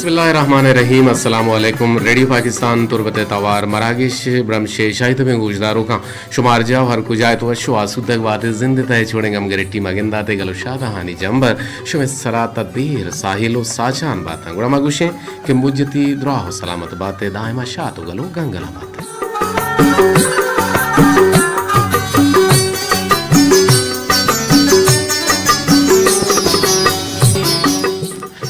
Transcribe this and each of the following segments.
بسم اللہ الرحمن الرحیم۔ السلام علیکم۔ ریڈیو پاکستان تربت ءِ توار مراگش برمش ءِ شاہی تبیں گوشداروکاں، شما ہر جاہ و ہر کجا ات وش و آسودگ بات ات، زند ءِ تہ ءَ چوڑیں گم گرٹی مہ گندات ءُ گل و شادہانی جمبر شمئے سرا تا دیر ساحل و ساچان باتاں۔ گڑا ما گوشیں کہ مجتی دراہ و سلامت بات ءُ دائما شات و گل و گنگلا بات۔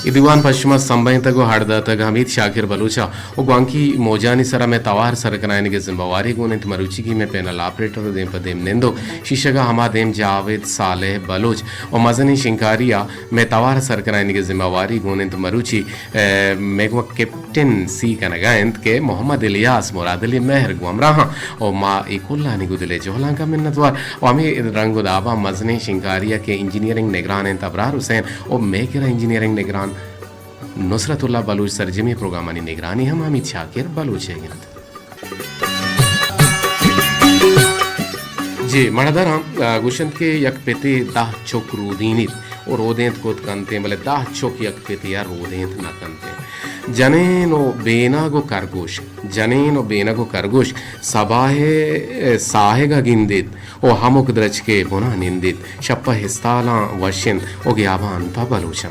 اے دیوان پہ شما سمبھینتگ و ہڑ داتگ حمید شاکر بلوچ ءَ و گوانکی موجانی سرا مئے توار سر کنائینگ ءِ ذمہ واری گون انت مروچیگیں مئے پینل آپریٹر و دیم پہ دیم نندوک، شیشگ ءَ ہما دیم جاوید صالح بلوچ و مزنیں شنکاری ءَ مئے توار سر کنائینگ ءِ ذمہ واری گون انت مروچی، اے، مئے گوں کیپٹن سی کنگا انت کہ محمد الیاس مراد علی مہر گوں ہمراہاں و ما اے کلانی گوں دل ءِ جہلانکا منتوار و ہمے رنگ و دابا مزنیں شنکاری ءَ کہ انجینئرنگ نگران انت ابرار حسین و مئے کرا انجینئرنگ نگران نصرت اللہ بلوچ، سرجمیں پروگرامانی نگرانی ہم حمید شاکر بلوچ ءَ انت۔ جی، مڑداراں، آ، گوشنت کہ یک پتے دہ چک رودینیت و رودینت کت کنتیں، بلے دہ چک یک پتے ءَ رودینت نہ کنتیں۔ جنین و بینگ و کرگوشک، جنین و بینگ و کرگوشک سباہ ءِ ساہگ ءَ گندیت و ہمک درچک ءِ بنا نندیت، شپ ءِ ہستالاں وش انت و گیابان پہ بلوچاں۔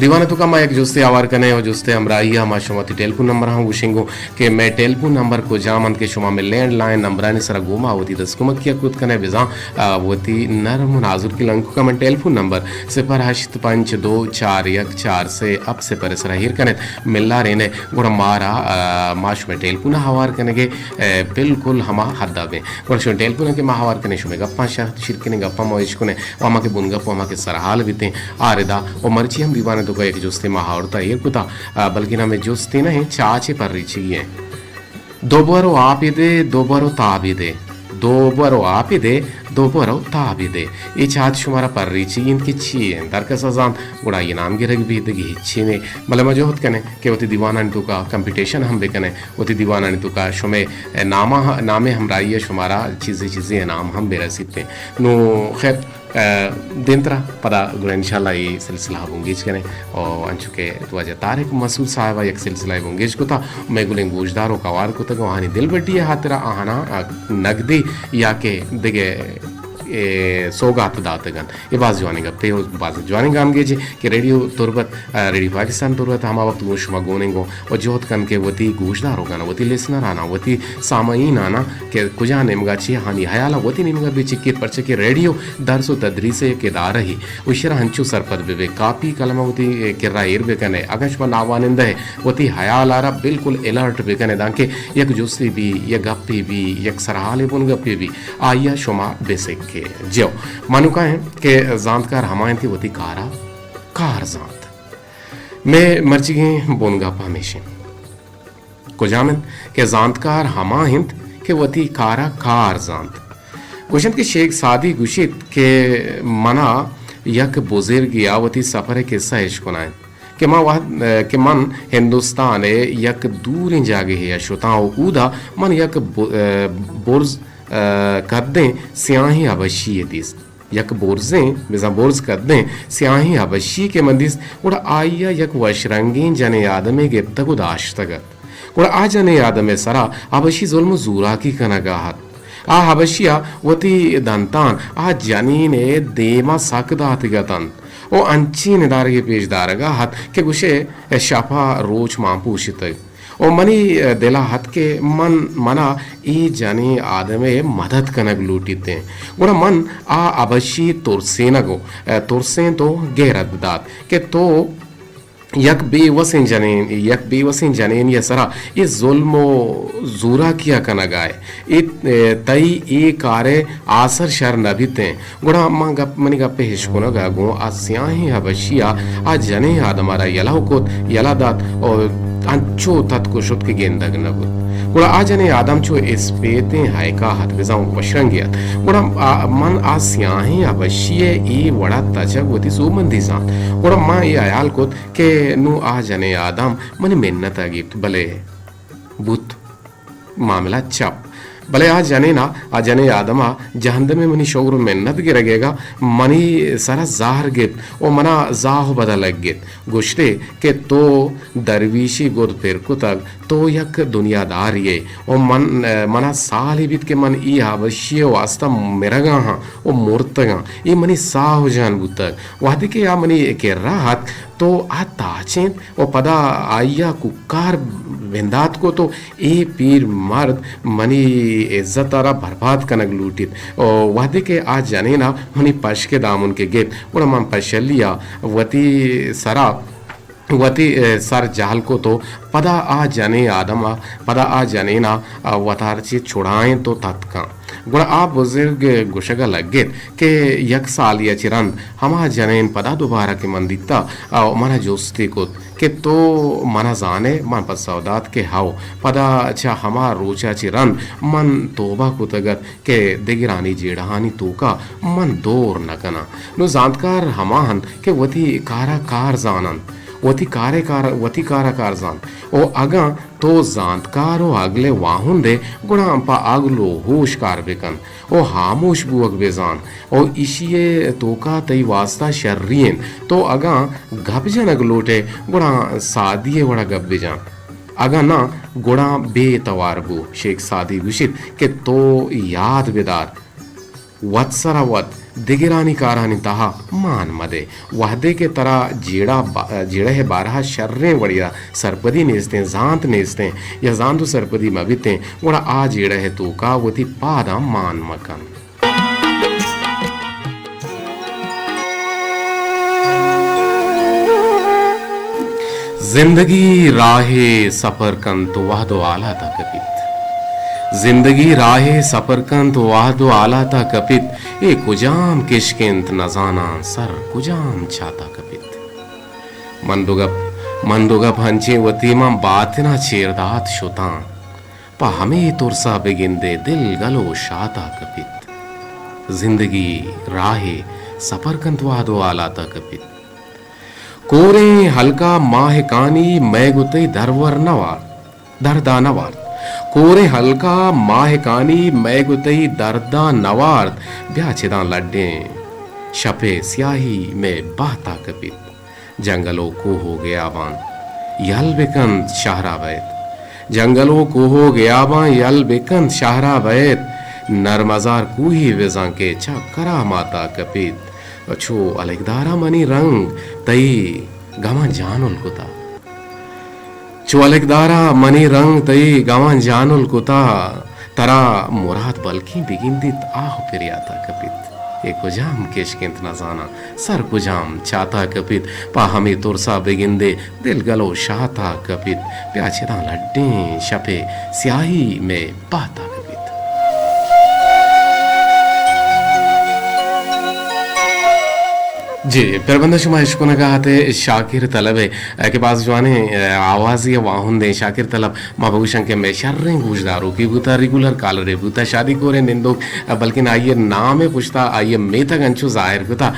دیوان ءِ توکا ما یک جستے آوار کنیں و جستے ہمراہی ءَ ما شما وتی ٹیلیفون نمبر ہم گوشیں گوں کہ مئے ٹیلیفون نمبر کجام انت کہ شما مئے لینڈ لائن نمبرانی سرا گوما وتی دست کمکی ءَ کت کنئے، بزاں، آ، وتی نرم و نازرکی لنککاں من ٹیلیفون نمبر صفر ہشت پنچ دو چار یک چار سے ہپت صفر ءِ سرا ایر کنیت، ملارین ءَ گڑا مارا، آ، ما شمئے ٹیلیفون ءَ ہوار کنگ ءَ، آ، بالکل ہما حد ءَ بیں۔ گڑا شمئے ٹیلیفون ءَ کہ ما ہوار کنیں، شمئے گپاں شہ-، شیر کنیں، گپاں ما اش کنیں و ہما کہ بنگپ و ہما کہ سرحال بیتیں آ ردا و مرچی ہم دیوان ءِ توکا یک جستے ما آورتا ایر کتا، آ، بلکن ہمے جستے نہ انت، چاچے پر ریچگی انت۔ دوبر و آپی دے، دوبر و تابی دے، دوبر و آپی دے، دوبر و تابی دے۔ اے چاچ شمارا پر ریچگی انت کہ چی انت؟ ہر کس ءَ زانت، گڑا آئی ءِ نام گرگ بیت، دگہ ہچی نے۔ بلے ما جہد کنیں کہ وتی دیوانانی توکا کمپٹیشن ہم بکنیں، وتی دیوانانی توکا شمئے نامہ، نامے ہمراہی ءَ شمارا چیزے چیزے انعام ہم برسیت۔ نو خیر، آ، دیمترا پدا گڑا انشاءاللہ اے سلسلہ ءَ بنگیج کنیں۔ او انچو کہ واجہ طارق مسعود صاحب ءَ یک سلسلہ ءَ بنگیج کتا، مئے گلیں گوشدار و کوار کتگ و آہانی دلبڈی ءِ ہاترا آہانا، آ، نگدی یا کہ دگہ، اے، سوگات داتگ انت۔ اے باز جوانیں گپے و باز جوانیں گامگیجے کہ ریڈیو تربت، آ، ریڈیو پاکستان تربت ہما وقت گوں شما گونیں گوں و جہد کن کہ وتی گوشداروکانا، وتی لسنرانا، وتی سامعینانا کہ کجا نیمگا چی آہانی حیالا وتی نیمگا بچکیت، پرچہ کہ ریڈیو درس و تدریس ءِ یک ادارہ ئے و ایشرا ہنچو سرپد بہ بئے، کاپی قلم ءَ وتی کرا ایر بکنئے، اگاں شما ناوانندہ ئے وتی حیال ءَ را بالکل الرٹ بکنئے، دانکہ یک جستے بی، یک گپے بی، یک سرحالے بنگپے بی، آئی ءَ شما بہ سکے۔ جیو، منوکا ہیں کہ زانتکار ہما انت وتی کارا کار زانت۔ مئے مرچیگیں بنگپ ہمیش انت۔ کجام انت کہ زانتکار ہما انت کہ وتی کارا کار زانت۔ گوشنت کہ شیخ سعدی گوشیت کہ منا یک بزرگے ءَ وتی سفر ءِ قصہ اش کنائینت کہ ما وہد، کہ من ہندوستان ءِ یک دوریں جاگہے ءَ شتاں و اودا من یک ب-، برز کدیں سیاہیں حبشی یے دیست۔ یک برزیں، بزاں برز کدیں سیاہیں حبشی یے کہ من دیست، گڑا آئی ءَ یک وش رنگیں جنیں آدمے گپتگ و داشتگ ات۔ گڑا آ جنیں آدم ءِ سرا حبشی ظلم و زوراکی کنگ ءَ ات۔ آ حبشی ءَ وتی دنتان آ جنین ءِ دیم ءَ سک داتگ اتنت و انچیں ندارگے پیش دارگ ءَ ات کہ گوشئے شپ ءَ روچ مان پوشتگ۔ و منی دل ءَ ات کہ من، منا اے جنیں آدم ءِ مدد کنگ لوٹیتیں۔ گڑا من آ حبشی ترسینگ و، ترسینت و گیرت دات کہ تو یک بے وسیں جنین، یک بے وسیں جنینے ءِ سرا اے ظلم و زوراکی ءَ کنگ ءَ ئے۔ اے، اے، تئی اے کار ءِ آسر شر نہ بیتیں۔ گڑا من گپ، منی گپ ءِ اشکنگ ءَ گوں آ سیاہیں حبشی ءَ آ جنیں آدم ءَ را یلہ کت، یلہ دات و انچو تتک و شت کہ گندگ نہ بوت۔ گڑا آ جنیں آدم چو اسپیتیں ہیکا ات، بزاں وشرنگے ات۔ گڑا آ، من آ سیاہیں حبشی ءِ اے وڑا تچگ وتی سوبمندی زانت۔ گڑا من اے ہیال کت کہ نوں آ جنیں آدم منی منت ءَ گیپت، بلے بوت۔ معاملہ چپ۔ بلے آ جنین ءَ، آ جنین آدم ءَ جہندم ءَ منی شگر ءُ منت گرگ ءَ منی سر ءَ زہر گپت ءُ من ءَ زاہ ءُ بد ءَ لگت۔ گوشت ئے کہ تو درویشی گد پر کتگ، تو یک دنیادارے ئے ءُ من، من ءَ سالے بیت کہ من اے حبشی ءِ واستہ مرگ ءَ آں ءُ مرتگ آں۔ اے منی ساہ ءُ جان بوتگ۔ وہدے کہ آ منی کرا اتک تو آ تاچینت ءُ پدا آئی ءَ کوکار بندات کت ءُ اے پیر مرد منی عزت ءَ را برباد کنگ لوٹیت۔ ءُ وہدے کہ آ جنین ءَ منی پشک ءِ دامن کہ گپت، گڑا من پشلی ءَ وتی سر ءَ، وتی، اے، سر جہل کت ءُ پدا آ جنین آدم ءَ، پدا آ جنین ءَ، آ، وتارا چہ چھڑائینت ءُ تتکاں۔ گڑا آ بزرگ گوشگ ءَ لگت کہ یک سالے ءَ چہ رند ہما جنین پدا دوبارہ کہ من دیتا، آ، من ءَ جستے کت کہ تو من ءَ زان ئے؟ من پسو دات کہ ہئو۔ پدا چہ ہما روچ ءَ چہ رند من توبہ کتگ ات کہ دگرانی جیڑہانی توکا من دور نہ کناں۔ نوں زانتکار ہما انت کہ وتی کار ءَ کار زان انت، وتی کار ءَ کار، وتی کار ءَ کار زان انت۔ ءُ اگاں تو زانتکار ءُ عقل ءِ واہند ئے، گڑا پہ عقل ءُ ہوش کار بکن ءُ ہاموش بوگ بزان۔ ءُ ایشی ءِ توکا تئی واستہ شری انت۔ تو اگاں گپ جنگ لوٹ ئے، گڑا سادی ءِ وڑا گپ بجن۔ اگاں ناں، گڑا بے توار بو۔ شیخ سعدی گوشیت کہ تو یاد بدار، وت سرا وت دگرانی کارانی تہا مان مدے۔ وہدے کہ ترا جیڑہ با-، جیڑہ ءِ بارہا شریں وڑیا سرپدی نیستیں، زانت نیستیں یا زانت ءُ سرپدی مہ بیتیں، گڑا آ جیڑہ ءِ توکا وتی پاداں مان مکن۔ زندگی راہے سپر کنت ءُ وہد ءُ حالاتا کپیت۔ زندگی راہے سپر کنت ءُ وہد ءُ حالاتا کپیت۔ اے کجام کشک انت نزاناں، سر کجام چاتا کپیت۔ من دو گپ، من دو گپ انچیں وتی من باتنا چیر دات شتاں۔ پہ ہمے ترسا بگندے دل گل ءُ شاتا کپیت۔ زندگی راہے سپر کنت وہد ءُ حالاتا کپیت۔ کوریں ہلکا ماہکانی مئے گوں تئی درور نہ وارت، دردا نہ وارت۔ کوریں ہلکا ماہکانی مئے گوں تئی دردا نہ وارت۔ بیا چداں لڈیں شپے سیاہی مئے بہتا کپیت۔ جنگل ءُ کوہ ءُ گیابان یل بکنت شہرا بئیت۔ جنگل ءُ کوہ ءُ گیابان یل بکنت شہرا بئیت۔ نرمزار کوہی بزاں کہ چہ کراماتا کپیت۔ چو الکدارا منی رنگ تئی گماں جانل کتا۔ چو الکدارا منی رنگ تئی گماں جانل کتا۔ ترا مراد بلکیں بگندیت آہ ءُ پریاتا کپیت۔ اے کجام کشک انت نزاناں، سر کجام چاتا کپیت۔ پہ ہمے ترسا بگندے دل گل ءُ شاتا کپیت۔ بیا چداں لڈیں شپے سیاہی مئے بہتا کپیت۔ جی، پربندہ شما اشکنگا آتے شاکر طلب ءِ، کہ باز جوانیں، آ، آوازی ءِ واہندیں شاکر طلب۔ ما بگوشاں کہ مئے شریں گوشداروکے بوتا، ریگولر کالرے بوتا، شادی کوریں نندوک، بلکن آئی ءِ نام ءِ پشتا آئی ءِ میتگ انچو ظاہر کتا۔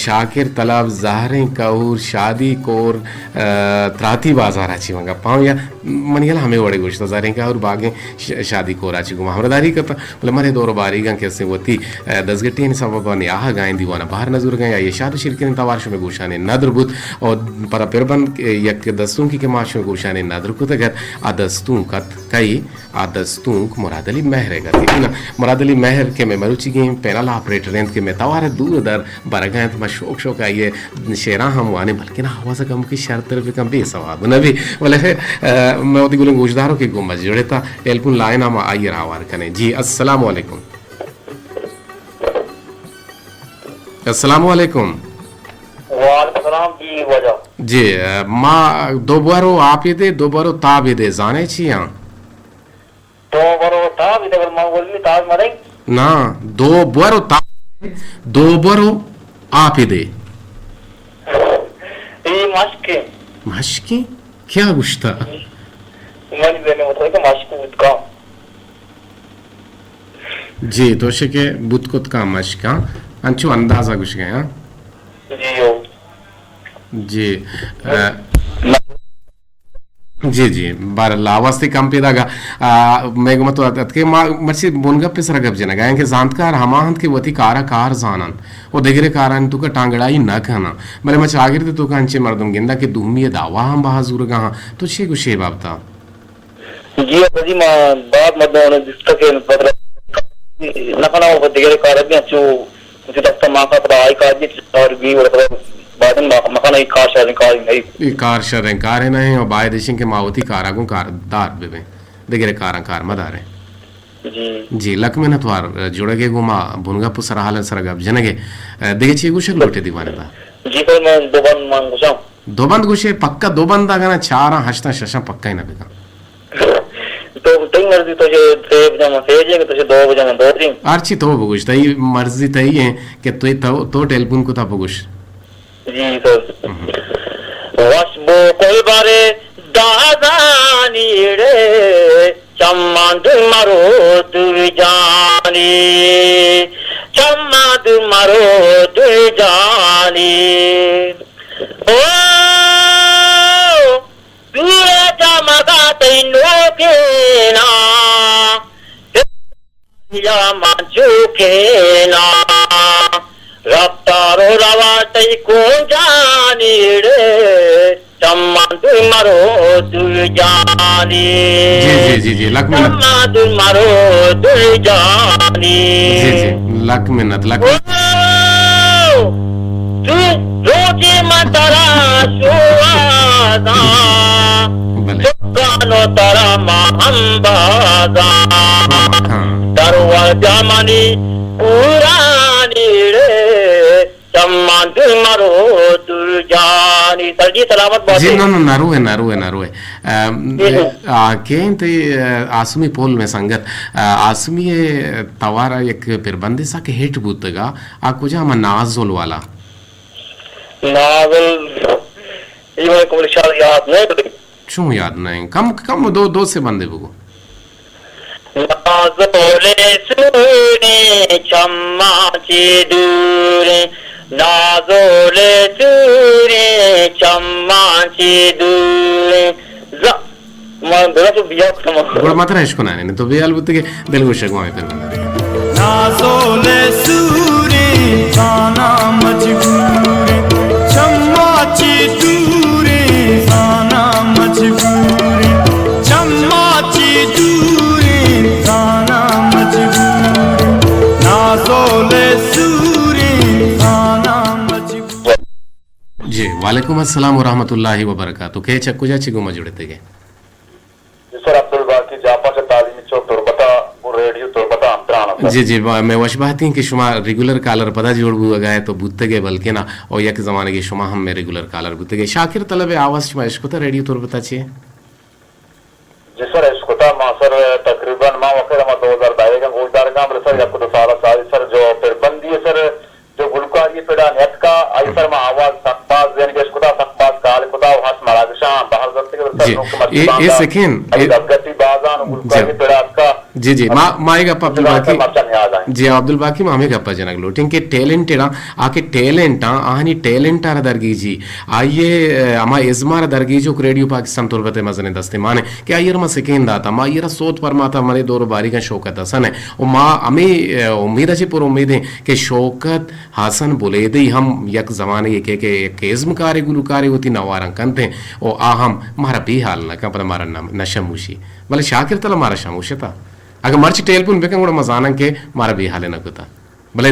شاکر طلب، زہریں کہور، شادی کور، ء، تراتی بازار ءَ چی من گپاں یا منی ہیال ہمے وڑے گوشتا، زہریں کہور باگیں ش-، شادی کور ءَ چی گوں ما ہمراہداری کتا، بلے مرے دور باریگاں کہ اسے وتی، ء، دزگٹی سبب ءَ نیاہگ ءَ ایں دیوان ءَ بہر نزورگ ءَ ایں، آئی ءِ شاد ءُ شیرکنیں توار شمے گوشانے ندر بوت۔ اور پدا پربند یک دستونکے کہ ما شمے گوشانے ندر کتگ ات، آ دستونک ات کئی؟ آ دستونک مراد علی مہر ءِ گتی۔ مراد علی مہر کہ مئے مروچیگیں پینل آپریٹر انت کہ مئے توار ءَ دور ءُ در برگ ءَ انت، ما شوق شوق ءَ آئی ءِ شعراں ہم وانیں، بلکن آواز ءَ کمکے شرتر بکن، بے سواب نہ بی۔ بلے خیر، ء، مئے وتی گلیں گوشداروکے گوں ما جڑتا، ٹیلیفون لائن ءَ ما آئی ءَ را ہوار کنیں۔ جی، السلام علیکم۔ السلام علیکم۔ وعلیکم السلام جی واجہ۔ جی، ء، ما دو برو آپے دے، دو برو تابے دے، زانے چی ہاں؟ دو برو تاب دے، بل من گل نی تاب مدیں۔ نا، دو برو تاب، دو برو آپے دے۔ اے مشکیں۔ مشکیں؟ کیا گوشتا؟ من بے نے مطلب کہ مشک بوت کا۔ جی، تو شکے بوت کت کا مشکاں، انچو اندازہ گوشگے ہاں۔ جی، ہو۔ جی، ء، جی، جی، بہرحال، آواز تئی کم پیداگ ءَ، آ، مئے گوما تو ات-، اتکے ما مرچی بنگپ ءِ سرا گپ جنگ ءَ ایں کہ زانتکار ہما انت کہ وتی کار ءَ کار زان انت و دگرے کارانی توکا ٹانگڑائی نہ کن انت۔ بلے ما چاگرد ءِ توکا انچیں مردم گنداں کہ دومی ءِ دعوا ہم بہا زورگا انت۔ تو چے گوشے اے بابت ءَ؟ جی، ابا جی، ما بعد مردم دیستگ کہ مطلب نہ کناں و دگرے کار بھی انچو وتی دست ءَ مان کن، پدا آئی کار بیت، کار بی، گڑا پدا بائدن ما-، مکن، اے کار شریں کارے نہ ایں۔ اے کار شریں کارے نہ ایں، و باید ایش ایں کہ ما وتی کار ءَ گوں کاردار بہ بیں، دگرے کاراں کار مہ داریں۔ جی۔ جی، لک منت وار، جڑگ ءِ گوں ما بنگپ و سرحالاں سرا گپ جنگ ءَ۔ دگہ چے گوشگ لوٹے دیوان ءِ تہا؟ جی سر، من دو بند من گوشاں۔ دو بند گوشے، پکا دو بند، اگاں چاراں ہشتاں ششاں پکا ہی نہ بکن۔ تو تئی مرضی، تو چہ سے بجاں من سے جیں، تو چہ دو بجاں من دو جیں۔ ہرچی تو بگوش، تئی مرضی تئی ایں کہ تو، تو، تو ٹیلیفون کتا بگوش۔ جی سر۔ وش بو کل بارے دادانی ڑے، چمان دور مرو دور جانی، چمان دور مرو دور جانی۔ او دور جمگا تئی نوکینا، یا من چوکینا، رفتار و روش تئی کونجانی ڑے، چمان دور مرو دور جانی۔ جی، جی، جی، جی، لک منت۔ چمان دور مرو دور جانی۔ جی، جی، لک منت، لک منت۔ او تو روچے من ترا شوازاں، بلے۔ چکانو ترا ما امبازاں۔ ہاں۔ درور جامانی پورانی ڑے، چمان دور مرو دور جانی۔ سر جی سلامت بات۔ جی، نہ، نہ، نہ روئے، نہ روئے، نہ روئے۔ ام، جی، جی۔ آ، کئے انت، آ، آسمی پول میں سنگت، آ، آسمی توارا یک پربندے سک ہٹ بوتگا، آ کجا؟ ہما نازول والا۔ نازل، اے وڑیں کمل شاز یاد نہ انت۔ چون یاد نہ انت؟ کم کم دو، دو سے بندے بگو۔ نازل سوریں چماں چہ دوریں، نازل سوریں چماں چہ دوریں۔ ز-، ما گڑا تو بیا کتما۔ گڑا ما ترا اشکنانے، تو بیال بوتے کہ دلگوش گوامی پر بندے۔ نازول سوریں زاناں مجبوریں، چماں چہ دوریں زاناں مجبوریں، چماں چہ دوریں زاناں مجبوریں، نازول سوریں زاناں مجبوریں۔ جی، وعلیکم السلام ورحمۃ اللہ وبرکاتہ۔ کئے چہ کجا چہ گوما جڑتگے؟ جی سر، عبدالباقی جاپان چہ تعلیمی چوک تربت ءَ گوں ریڈیو تربت ءَ ہمتران آں سر۔ جی، جی، با-، مئے وش بہتیں کہ شما ریگولر کالر پدا جوڑ بوگ ءَ ئے تو بوتگ ئے، بلکنا او یک زمانگے شما ہم مئے ریگولر کالر بوتگ ئے۔ شاکر طلب ءِ آواز شما اشکتہ ریڈیو تربت ءَ چے؟ جی سر، اشکتہ ما سر، تقریباً ما وقت ہما دو ہزار دہ ءَ گوشدارگاں، بلے سر یک دو سال ءَ ساری سر جو پربندی سر جو گلوکاری پڑا نیتکا، آئی سر ما آواز سک باز زین گیش کتا، سک باز کال کتا و ہرچ مراگشاں بہر زرتگ، سر جی۔ نوک مرچی اے، اے باندا سکین، آئی اے دزگٹی بازان و جی۔ گلوکاری پڑا اتکا۔ جی، جی، ما، ما اے گپ عبدالباقی، سر مرچا نیاد آئیں۔ جی، عبدالباقی ما ہمیں گپا جنگ لوٹیں کہ ٹیلنٹڈ آں، آ کہ ٹیلنٹ آں، آہانی ٹیلنٹ آرا درگیجی، آئیے، اے، ہما ازم آرا درگیجوک ریڈیو پاکستان تربت ءِ مزنیں دستے مانے کہ آئی را ما سکین داتا، ما آئی را سوت پرماتا، منے دور و باریگاں شوکت حسن ہے۔ و ما ہمیں، اے، امید چہ پر امید ہیں کہ شوکت حسن بلیدی ہم یک زمانے یکے کہ یک ازمکارے گلوکارے وتی نواراں کنت انت و آ ہم مارا بے حال نہ کن، پدا مارا نہ، نہ شموشی۔ بلے شاکر تلا مارا شموشتا۔ اگہ مرچی ٹیلیفون بکن گڑا ما زاناں کہ مارا بے حال نہ کتا۔ بلے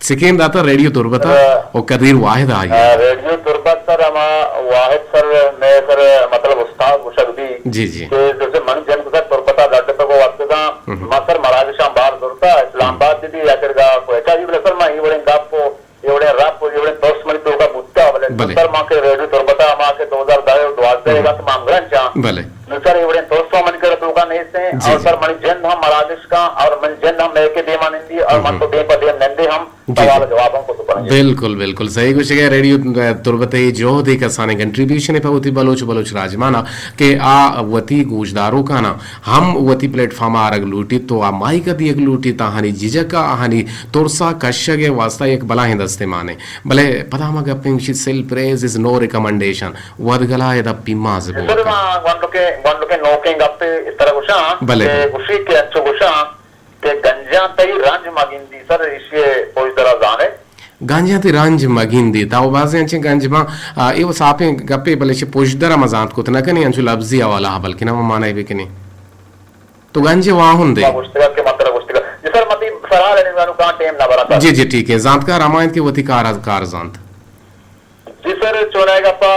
سکین داتا ریڈیو تربتا و قدیر واحد آئی۔ آ، ریڈیو تربت سر ہما واحد سر، مئے سر مطلب استاد گوشگ بی جی، جی۔ کہ جیسے من جن سر تربتا لڈتگ و اتکگاں، ما سر مراگشاں بار زرتا، اسلام آباد بی، آخر گا کوئٹہ بی، بلے سر ما ای وڑیں گپ و اے وڑیں رپ و اے وڑیں ترس منی توکا بوتا، بلے بلے۔ سر ما کہ ریڈیو تربتا ما کہ دو ہزار دہ و دوازدہ ءَ گا کہ ما ہمگرنچ آں۔ بلے۔ نو سر اے وڑیں ترس و منی کرا توکا نیست ہیں، جی، اور جی۔ سر منی جند ہم مراگش کا، اور منی جند ہم مئے کہ دیما نندی، اور من تو دیم پہ دیم نندے ہم، جی، جی۔ سوال ءُ جواب ہم کت کنیں۔ بالکل، بالکل صحیح گوشگ ءَ۔ ریڈیو تربت ءِ جہد ءِ کسانیں کنٹریبیوشن ءِ پہ وتی بلوچ ءُ بلوچ راجماناں کہ آ وتی گوشداروکاناں ہم وتی پلیٹ فارم ءَ آرگ لوٹیت ءُ آ مائیک ءَ دیگ لوٹیت، آہانی ججک ءَ آہانی ترس ءَ کشگ ءِ واستہ یک بلاہیں دستے مانے۔ بلے پدا ہما گپیں گوشیت، سیل پریز از نو ریکمنڈیشن، ودگلا ادا پیماز بوت۔ سر، ما گونڈکیں، گونڈکیں نوکیں گپے اس طرح گوشاں بلے۔ کہ گوشی کہ انچو گوشاں کہ گنجاں تئی رنج مہ گندی سر، ایشی ءِ پوجدرا زانے۔ گنجاں تئی رنج مہ گندی، تاو بازیں انچیں گنج باں، آ، اے و ساپیں گپے، بلے چہ پوجدرا ما زانت کت نہ کنیں، انچو لبزی حوالہ ءَ بلکنا ما معنی بکنیں۔ تو گنج ءِ واہند ئے۔ ما گوشتگ کہ من ترا گوشتگ۔ جی سر، من تئی سرحال ءَ نندانو کاں ٹیم نہ براں سر۔ جی، جی، ٹھیک ہے۔ زانتکار ہما انت کہ وتی کار، کار زانت۔ جی سر، چونائے گپا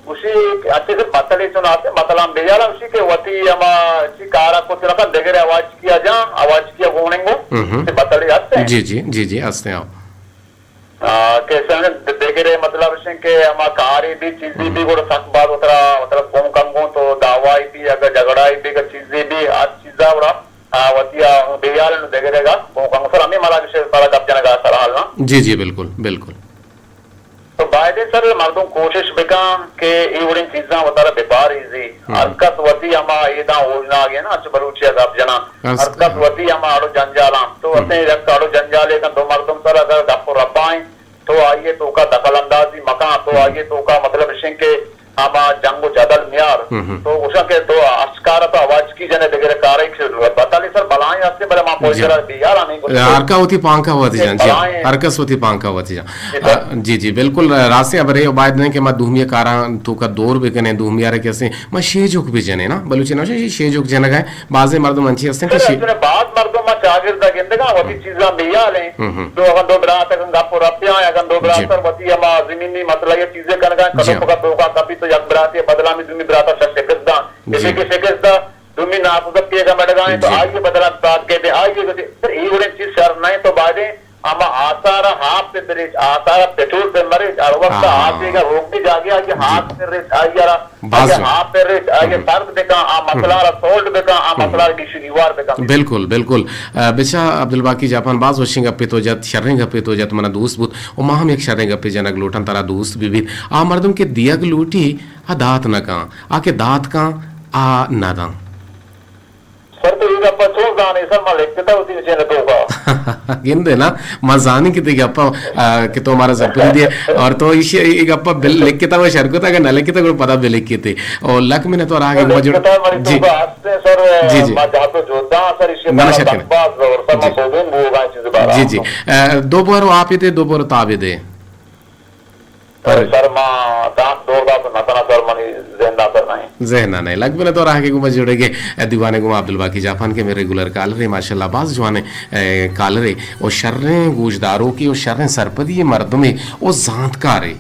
گوشی کہ اچھے سر بتلے چون آتے، بتلاں بیالا گوشی کہ وتی ہما چی کارا کو چون کن دگرے آواز کیا جان، آواز کیا گوننگو، ہم ہم۔ چی بتلے آتے۔ جی، جی، جی، جی، ہستے آؤ۔ آ، کہ سر دگرے مطلب شن کہ ہما کاری بھی چیزی بھی گوڑ سک باز اترا مطلب گون کم گون تو دعوائی بھی اگر جھگڑائی بھی اگر چیزی بھی ہر چیزا گوڑا، آ، وتی آ بیال نو دگرے گا گون کم سر ہمیں مالا گشے سارا گپ جنگا سر حال نا۔ جی، جی، بالکل، بالکل۔ تو بایدیں سر مردم کوشش بکن کہ اے وڑیں چیزاں وتارا بپاریزی۔ ہم۔ ہر کس وتی ہما ایداں اوژناگ نا، اچ بلوچی ءَ گپ جناں۔ ہر کس وتی ہما اڑ و جنجالاں۔ تو ہم۔ وتی یک اڑ و جنجالے کن دو مردم سر اگر گپ و ربائیں، تو آئی ءِ توکا دخل اندازی مکن، تو ہم۔ آئی ءِ توکا مطلب اشیں کہ ہما جنگ و جدل میار۔ ہم ہم۔ تو گوشاں کہ تو اشکار تو آواز کی جنے دگرے کارے کہ بتالی سر بلائیں ہستے، بلے ما پوچھ جی۔ کرا بیار ہمیں گوشت ہر کا وتی پانکا وتی جان، جی۔ بلائیں۔ ہر کس وتی پانکا وتی جان۔ جی سر۔ آ، جی، جی، بالکل، آ، راستیں ہبرے، و باید نہ کہ ما دومی ءِ کاراں توکا دور بکنیں، دومی ءَ را کہ ہستیں، ما شیجوک بجنیں نا، بلوچی نوشا شی-، شیجوک جنگ ءَ، بازیں مردم انچی ہستیں کہ سر، شی-، اچھا، بعض مردم ما چاگرد ءَ گندگا وتی ہم۔ چیزاں بیالیں، ہم، ہم۔ تو اگن دو برات اگن گپ و رپیاں، اگن دو برات جی۔ سر وتی ہما زمینی مسئلہ یا چیزیں کنگا، جی۔ کدو پکا توکا کپی تو یک براتی بدلا میں دومی براتا شر شکست داں، جی۔ کسی کہ شکست داں، دومی ناکوزک کیگا مڑگائیں تو جی۔ آئیے بدلا ساتھ کہتے ہیں، آئیے گتے، سر، اے وڑیں چیز شر نہیں تو بایدیں ہما آثار آپ پہ بریچ، آثار پہ چور پہ مریچ، ہر وقت ہاں، ہاں۔ آپ ایگا روک دی جاگے آگے جی۔ ہاتھ پہ ریچ، آئی را، باز آگے جو۔ آپ پہ ریچ، آگے ہم۔ سرد بکا، آ مسئلہ ہم۔ را سولڈ بکا، آ ہم۔ مسئلہ را گیشی دیوار بکا۔ بالکل، بالکل۔ آ، بچا عبدالباقی جاپان باز وشیں گپے تو جت، شریں گپے تو جت، منا دوست بوت۔ و ما ہم یک شریں گپے جنگ لوٹاں، ترا دوست بہ بیت۔ آ مردم کہ دیگ لوٹی، آ دات نہ کاں، آ کہ دات کاں، آ نہ داں۔ سر تو اے گپا چون زانے سر، ما لکھتا ہوتی مشین توکا۔ گندے نا، ما زانی کہ تئی گپا، آ، کہ تو ہمارا سرپدی دے، اور تو ایشی اے گپا بل لکھتا ہوا شر کو تھا، اگر نہ لکھتا کو پتا بل لکھتے۔ اور لک میں نے تو آگے ما جوڑ لکھتا منی جی۔ توکا ہستے سر، جی، جی۔ ما جہاں تو جوتا سر، ایشی منا بارا شک نہیں۔ بکواس اور سر ما جی۔ سوگن بوگا چیز بارا جی، جی۔ ہم۔ آ، دو بارو آپ ہی دے، دو بارو تابے دے۔ پر سر ما دانک دور دات نہ کنا سر منی ذہن دات نہیں۔ ذہن نہیں۔ لگ بنے تو راہ کے گما جڑے گے دیوانے گما عبدالباقی جاپان کے میرے ریگولر کالرے ماشاءاللہ باز جوانے، اے، کالرے او شریں گوشدارو کے او شریں سرپدی مردمے او زانتکارے۔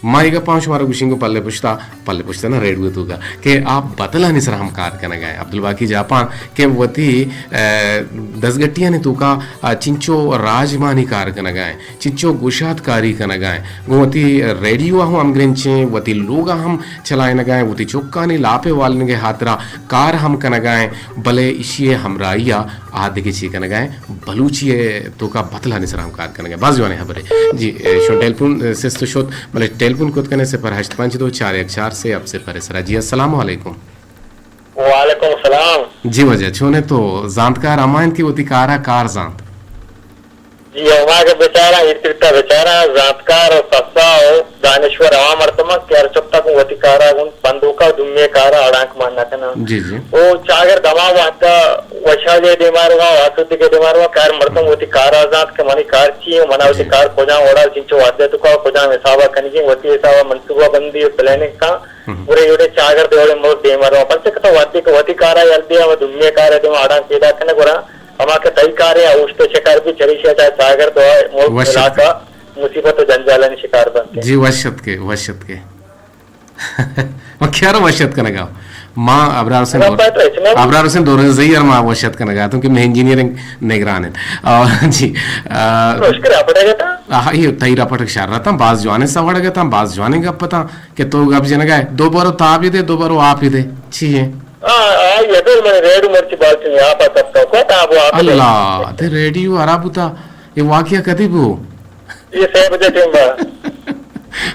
ما ایگا پانچ مارا گوشنگو پلے پشتا، پلے پشتا نا ریڈیو توکا کہ آپ بتلانی سر ہم کار کنگا ہے۔ عبدالباقی جاپان کہ وتی، اے، دزگٹیانی توکا، آ، چنچو راجمانی کار کنگا ہے۔ چنچو گوشات کاری کنگا ایں، گوں وتی ریڈیو ءَ ہم ہمگرنچ ایں، وتی لوگ ءَ ہم چلائینگا ایں، وتی چکانی لاپ ءِ والینگ ءِ ہاترا کار ہم کنگا ایں، بلے ایشی ءِ ہمراہی ءَ آ دگہ چی کنگا ایں، بلوچی ءِ توکا بتلانی سرا ہم کار کنگا ایں۔ باز جوانیں ہبرے۔ جی، اے، شون ٹیلیفون، اے، سست شت، بلے ٹیلیفون کت کنے صفر ہشت پنچ دو چار یک چار سے اب صفر ءِ سرا۔ جی، السلام علیکم۔ وعلیکم السلام۔ جی واجہ، چونے تو زانتکار ہما انت کہ وتی کارا کار زانت؟ جی، ہما کہ بچارا، اے ترتا بچارا، زانتکار و سسا و دانشور ہما مردم انت کہ ہر چکتا گوں وتی کارا گوں بندوکا و دومی کارا اڑانک مان نہ کناں۔ جی، جی۔ او چاگرد ہما وہدا وشحالی دیما رواں و آسودگی دیما رواں کہ ہر مردم وتی کارا زانت کہ منی کار چی ہے، منا وتی جی۔ کار کجام وڑا چنچو وہدے توکا کجام حسابا کنگی، وتی حسابا منصوبہ بندی و پلاننگ کن۔ ہم۔ گڑا اے وڑیں چاگرد اے وڑیں ملک دیما رواں۔ پرچا کہ تو وھدے کہ وتی کارا یل دیاں و دومی کارا دیما اڑانک پیدا کنئے گڑا ہما کہ تئی کارے آ اوشت ءِ شکار بیت، چریشی ءَ چاگرد و ملک وش اتکے۔ علاقہ مصیبت و جنجالانی شکار بنت۔ جی وش اتکے، وش اتکے۔ ما کیا رو وش اتک کنگا؟ ما ابرار حسین دور-، ابرار حسین دورنزئی ءَ ما وش اتک کنگا، تو کہ مئے انجینئرنگ نگران انت۔ آ، جی، آ، تو اشکر اپڑے گتا؟ آ، اے تئی رپٹک شر اتاں، باز جوانیں سوڑگ اتاں، باز جوانیں گپ اتاں۔ کہ تو گپ جنگا ئے، دو برو تابی دے، دو برو آپی دے۔ چی ہے؟ آ، آ، یہ تو من ریڈیو مرچی بالتی نہیں، آپ آ تب تو کو تاب و آپ دے۔ اللہ، تے ریڈیو ہراب بوتا۔ یہ واقعہ کدی بو؟ یہ سہ بجے ٹیم با۔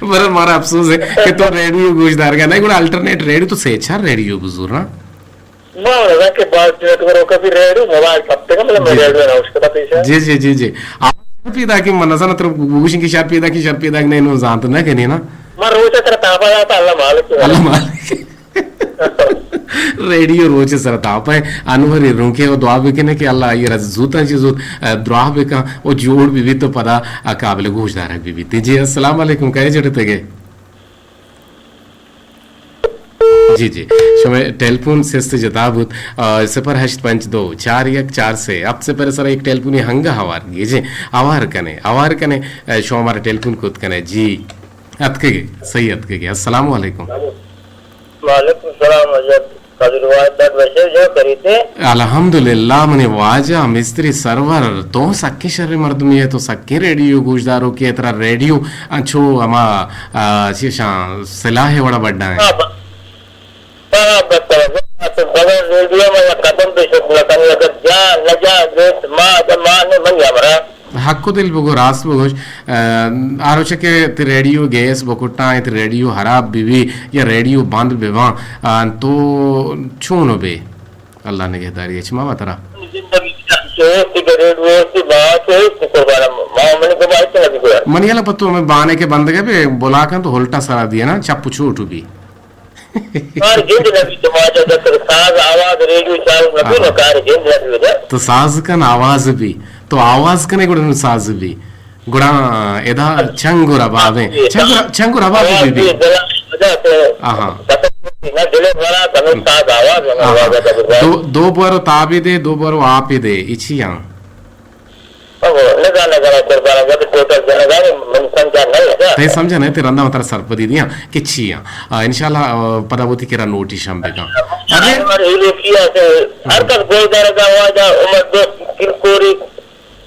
برا مارا افسوس ہے کہ تو ریڈیو گوش دارگا نہیں، گڑا الٹرنیٹ ریڈیو تو سے چار ریڈیو بزور نا۔ ما نزان کہ باز نیٹ ورک ءَ بھی ریڈیو موبائل کپتگ، مطلب، جی، جی۔ ریڈیو نہ اشکتا پیشہ۔ جی، جی، جی، جی۔ آ، شر پیدا کہ من نزان تر گوشن کہ شر پیدا کہ شر پیدا کہ نہیں، نو زانت نہ کنی نا۔ ما روچ تر تاپا داتا، اللہ مالک۔ اللہ مالک۔ ریڈیو روچ سر تاپا ہے۔ انور رونکے و دعا بکنے کہ اللہ آئی را زوتاں چی زوت، ا، دراہ بکن و جوڑ بھی بھی تو پدا، ا، قابل گوش دارگ بھی بھی۔ جی، السلام علیکم، کئے جڑتے گئے؟ جی، جی۔ شمئے ٹیلیفون سست جتا بوت، آ، صفر ہشت پنچ دو چار یک چار سے ہفت صفر سر یک ٹیلیفونی ہنگا ہوار گیجیں۔ ہوار کنے، ہوار کنے، آ، شما مارا ٹیلیفون کت کنے۔ جی، اتکگے، صحیح اتکگے۔ السلام علیکم۔ وعلیکم السلام حضرت۔ قادر واحد داد بشیر جو کریتے۔ الحمدللہ، منی واجہ مستری سرور، تو سکیں شر مردمی ہے، تو سکیں ریڈیو گوشدارو کہ ترا ریڈیو انچو ہما، آ، چیشاں سلاح وڑا بڈا ہے۔ ہاں، ب-، ہاں، بس، بس، بغیر ریڈیو ما یک قدم بھی شت نہ کنی، اگر جا نہ جا، گیت ما، ما نے من یا مرا۔ حق و دل بگو، راست بگوش۔ ا، آ روچ کہ تی ریڈیو گیس بکٹاں، تی ریڈیو حراب بی بی یا ریڈیو بند بباں، ا، تو چون بے؟ اللہ نگہداری اچ ما ترا۔ منی حالا پتو ہمیں بانے کے بندگے بے بلا کن تو ہلٹا سرا دیا نا، چپ چوٹ بی۔ کار گند نہ بیت، واجہ دتر ساز آواز ریڈیو چالو نہ بیت، ہاں۔ کار گند نہ بیت۔ تو ساز کن آواز بی، تو آواز کنے گڑا نوں ساز بی۔ گڑا ادا چنگ و ربابیں۔ چنگ و ر-، چنگ و رباب بی بی۔ آہاں۔ دو، دو بارو تابی دے، دو بارو آپی دے، اچھی ہاں۔ او، نزاناں، نزاناں، قربان، وت ٹوٹل جنگانی من سمجھا نہ اتا۔ تئی سمجھا نہ اتے، رندا وترا سرپدی دیاں کہ چی آں۔ آ، انشاءاللہ، آ، پدا وتی کرا نوٹی شم بکاں۔ ارے، ہمارے ہیلو کیا سے، ہر کس گوش دارگا واجہ عمر دوست کلکوری،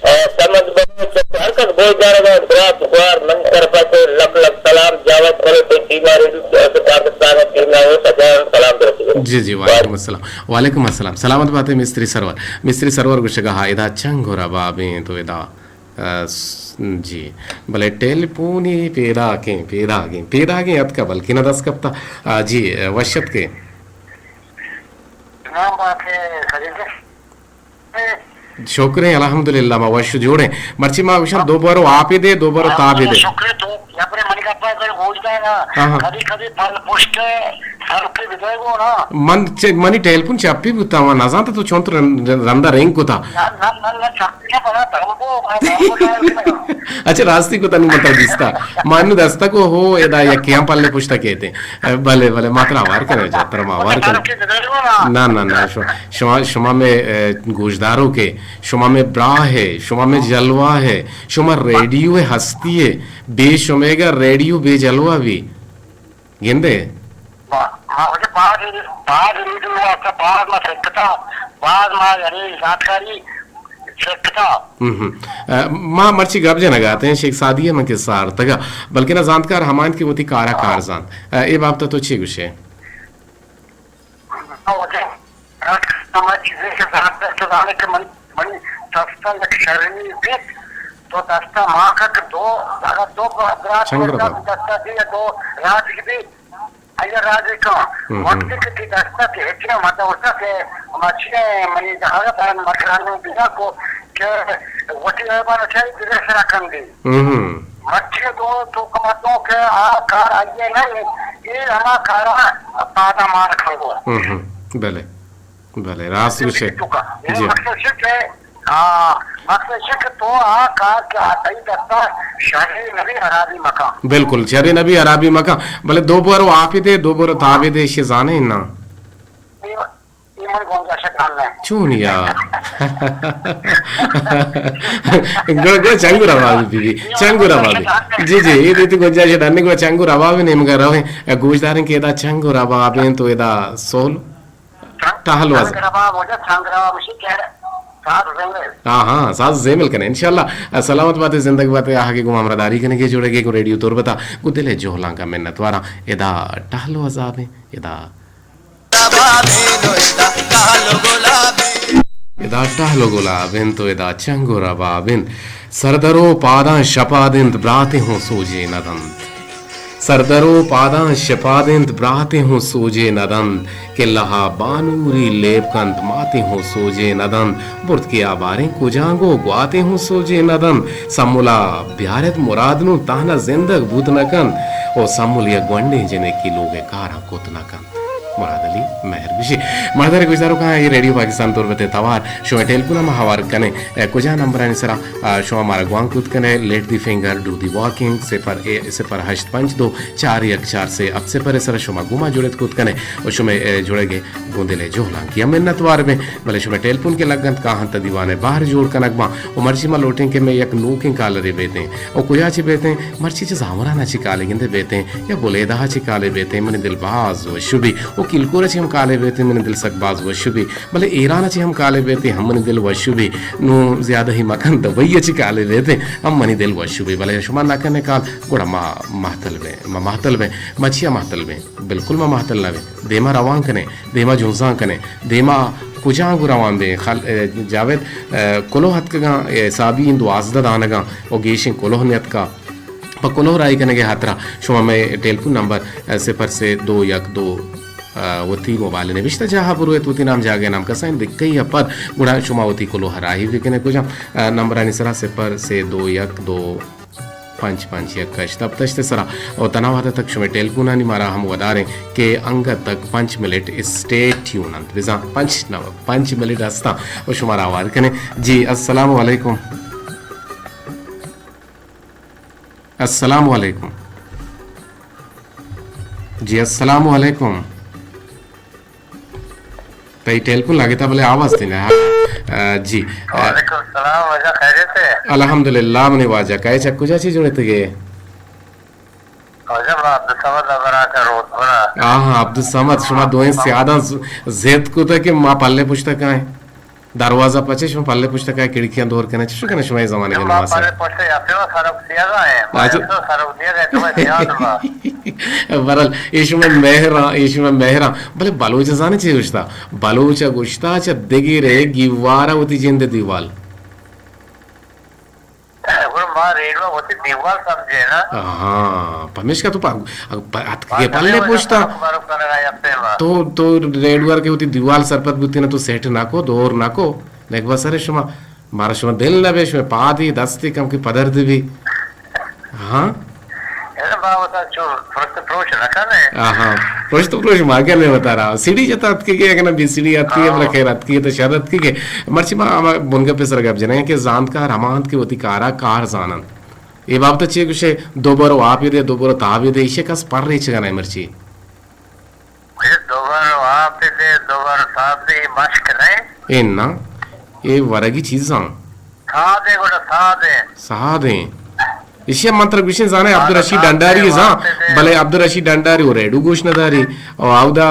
آ، سمجھ بلوچ، ہر کس گوش دارگا، برات گوار، من طرفا سے لکھ لکھ سلام، جاوید بلوچ، ٹیم آ ریڈیو، پاکستان ٹیم آ، سجان سلام درسی۔ جی، جی، وعلیکم السلام۔ وعلیکم السلام۔ سلامت بات ئے مستری سرور۔ مستری سرور گوشگا ہا ادا چنگ و ربابیں تو ادا، ا، س-، جی۔ بلے ٹیلیفونی پیداکیں، پیداگیں، پیداگیں اتکا بلکہ نہ دست کپتا۔ آ، جی، ا، وش اتکے۔ نام بات ہے خلیل۔ شکریں، الحمدللہ، ما وش جوڑیں۔ مرچی ما گوشاں دو بارو آپے دے، دو بارو تابے دے۔ شکریں تو، یا پرے منی گپا کر گوش دے نا۔ ہاں، ہاں۔ کدی کدی پل پشت سر پہ بدے گو نا۔ من چ-، منی ٹیلیفون چپی بوتا، ما نزانتا تو چون تو رن-، رندا رنگ کتا۔ نہ، نہ، نہ، نہ، چپی نہ بنا، ترمبو، بنا، ترمبو ڈائل کنا۔ اچھا، راستی کتا نو متا دیستا۔ ما نو دستا کو ہو، ادا یکیاں پلے پشتا کہتے۔ بلے، بلے، ما ترا ہوار کنیں، جا، ترا ما ہوار کنیں۔ نہ، نہ، نہ، شما، شما، شما مئے، اے، گوشداروکے، شما مئے براہ ئے، شما مئے جلوہ ئے، شما ریڈیو ئے ہستی ئے، بے شمئیگا ریڈیو بے جلوہ بی۔ گندے؟ ما، ما وجہ باز، باز ریڈیو واسطہ باز ما سکتا، باز ما یعنی زانتکاری سکتا۔ ہم، ہم۔ اے، ما مرچی گپ جنگا اتیں، شیخ سعدی ءَ من کسہ آرتگا، بلکنا زانتکار ہما انت کہ وتی کارا کار زانت۔ اے، اے بابت ءَ تو چے گوشے؟ ہما چیزے کہ زانت، تو زانے کہ من، منی دستا یک شرمی بیت، تو دستا ما کہ دو، اگر دو برات چنگ رو بات۔ دستا دی یا دو راج کی دی، آئی ءَ راضی کن۔ ہم، ہم۔ وقتی کہ تئی دست ءَ کہ ہچ نہ مدہ ورتا کہ ما چی ءَ منی جہاز ءَ پرن مکرانی بینا کو کہ وتی عیبان چاہی دل سرا کندی۔ ہم، ہم۔ مرچی دو تو کمتوں کہ آ کار آئی ءَ نہیں، اے ہما کارا پادا مان کھنگو۔ ہم، ہم۔ بلے۔ بلے، راست گوشے۔ تو کا۔ یعنی جی۔ مقصد چی کہ آ، مقصد چی کہ تو آ کار کہ آ تئی دستا شری نبی، حرابی مکان۔ بالکل، شری نبی، حرابی مکان۔ بلے دو بورو آپی دے، دو بورو تابی دے، شی زانے نا۔ اے، اے من گنجائش کن نہ۔ چون یا؟ گڑا، گڑا چنگو روا بی بی، چنگو روا بی۔ جی، جی، اے دیتی گنجائش ڈن، گڑا چنگو روا بی، نیمگا رویں۔ گوشداریں کہ ادا چنگو روا بی تو ادا سول۔ ٹہل وزا۔ چنگ روا، مجھے چنگ روا، مشی کہ ساز زیمل۔ ہاں، ہاں، ساز زیمل کنے۔ انشاءاللہ، سلامت باتے، زندگ باتے، آہگے گوں ہمراہداری کنگے، جوڑگے گوں ریڈیو تربتا، گوں دلے جہلانکا منتواراں۔ ادا ٹہل وزا بیں، ادا۔ ادا ٹہل و گلاب انت و ادا چنگ و رباب انت۔ سردرو پاداں شپاد انت، براتے ہوں سوجے نہ دنت۔ سردرو پاداں شپاد انت، براتے ہوں سوجے نہ دنت۔ کہ لہا بانوری لیب کنت، ماتے ہوں سوجے نہ دنت۔ برت کہ آ باریں کجانگو، گواتے ہوں سوجے نہ دنت۔ سملا بیارت مراد نوں تہنا زندگ بوت نہ کنت۔ او سمل یک گونڈیں جنکے لوگ ءِ کاراں کت نہ کنت۔ مراد علی مہر گوشی۔ مہدار گوشداروکاں، اے ریڈیو پاکستان تربت ءِ توار، شمئے ٹیلیفون ءَ ما ہوار کنیں۔ اے، کجا نمبرانی سرا، آ، شما مارا گوانک کت کنئے، لیٹ دی فنگر، ڈو دی واکنگ، صفر اے، صفر ہشت پنچ دو چار یک چار سے ہفت صفر ءِ سرا شما گوں ما جڑت کت کنئے و شمئے، اے، جڑگ ءِ گوں دل ءِ جہلانکی ءَ منتوار بیں، بلے شمئے ٹیلیفون کہ لگ انت، کاہنت ءَ دیوان ءِ بہر جوڑ کنگ باں۔ و مرچی ما لوٹیں کہ مئے یک نوکیں کالرے بیتیں۔ او کجا چہ بیتیں؟ مرچی چہ زامران ءَ چہ کالے گندے بیتیں، یا بلیدہ ءَ چہ کالے بیتیں، منی دل باز وش بی۔ او کلکور ءَ چہ ہم کالے بیتیں، منی دل سک باز وش بی۔ بلے ایران ءَ چہ ہم کالے بیتیں، ہم منی دل وش بی۔ نوں زیادہ ہی مکن، دبئی ءَ چہ کالے بیتیں، ہم منی دل وش بی۔ بلے شما نہ کنے کال، گڑا ما مہتل بیں، ما مہتل بیں، ما چیا مہتل بیں؟ بالکل ما مہتل نہ بیں۔ دیما روان کنیں، دیما جنزان کنیں، دیما کجاں گوں روان بیں؟ خل-، اے، جاوید، اے، کلوہ اتکگاں، اے، حسابی ایں دوازدہ دانگاں و گیشیں کلوہ نیتکا۔ پہ کلوہ راہی کنگ ءِ ہاترا شما مئے ٹیلیفون نمبر، اے، صفر سے دو یک دو، اے، وتی موبائل ءِ نبشتہ جاہ ءَ برویت، وتی نام جاگہ ءِ نام کسانیں دکہ ءَ پد گڑا شما وتی کلوہ راہی بکنے کجام، اے، نمبرانی سرا صفر سے دو یک دو پنچ پنچ یک ہشت ہپت ہشت ءِ سرا۔ و تنا وہدے تک شمئے ٹیلیفونانی مارا ہم وداریں کہ انگت تک پنچ منٹ اسٹے ٹیون انت۔ بزاں پنچ نہ، پنچ منٹ ہستاں و شمارا ہوار کنیں۔ جی، السلام علیکم۔ السلام علیکم۔ جی، السلام علیکم۔ تئی ٹیلیفون لگتا بلے آواز تئی نہ۔ آ، جی۔ آ، وعلیکم السلام، واجہ خیریت ہے؟ الحمدللہ منی واجہ، کئے چہ کجا چہ جڑتگے؟ واجہ ما عبدالصمد ءَ برا چہ روت برا۔ آہاں، عبدالصمد، شما دوئیں سیاداں ز-، زیت کتا کہ ما پلے پشتا کائیں۔ دروازہ پچے شما پلے پشتا کائیں، کھڑکیاں دور کنے، چشو کنے شما اے زمانگے ما نماسا؟ پلے پشتا یا پیو سرک دیگا ہے، ما اچھا۔ تو سرک دیگا ہے، تو سیاد با۔ برحال، اے شما مہراں، اے شما مہراں۔ بلے بلوچ زانے چے گوشتا؟ بلوچ گوشتا چہ دگرے گیوارا وتی جند دیوال۔ گڑا ما ریڈوا وتی دیوال سمجھے نا۔ ہاں، پمیشکا تو پا-، پا-، اتکگے پلے پشتا۔ تو، تو ریڈوا کہ وتی دیوال سرپد بوتی نا، تو سیٹ نہ کو، دور نہ کو۔ نیک بسر شما، مارا شما دل نہ بے، شما پادی دستی کم کی پدر دی بی۔ ہاں؟ اے ما وتا چو پرشت پروش نہ کنے۔ آہاں۔ پرشت پروش ما کنے وتا را۔ سیڑھی جتا اتکگے، اگنا بی سیڑھی اتکگے، ہاں۔ بلے خیر اتکگے تو شر اتکگے۔ مرچی ما ہما بنگپے سر گپ جنیں کہ زانتکار ہما انت کہ وتی کارا کار زاننت۔ اے بابت چے گوشے؟ دو برو آپے دے، دو برو تابے دے، ایشی کس پر ریچگا نہ مرچی۔ اے دو برو آپے دے، دو برو تاب دے، اے مشک نہ اے؟ اے نا، اے ورگی چیزاں۔ سادے گڑا سادے۔ سادے۔ ایشی من ترا گوشیں زانے عبدالرشید ڈنڈاری زان، بلے عبدالرشید ڈنڈاری و ریڈو گوش نداری، او اودا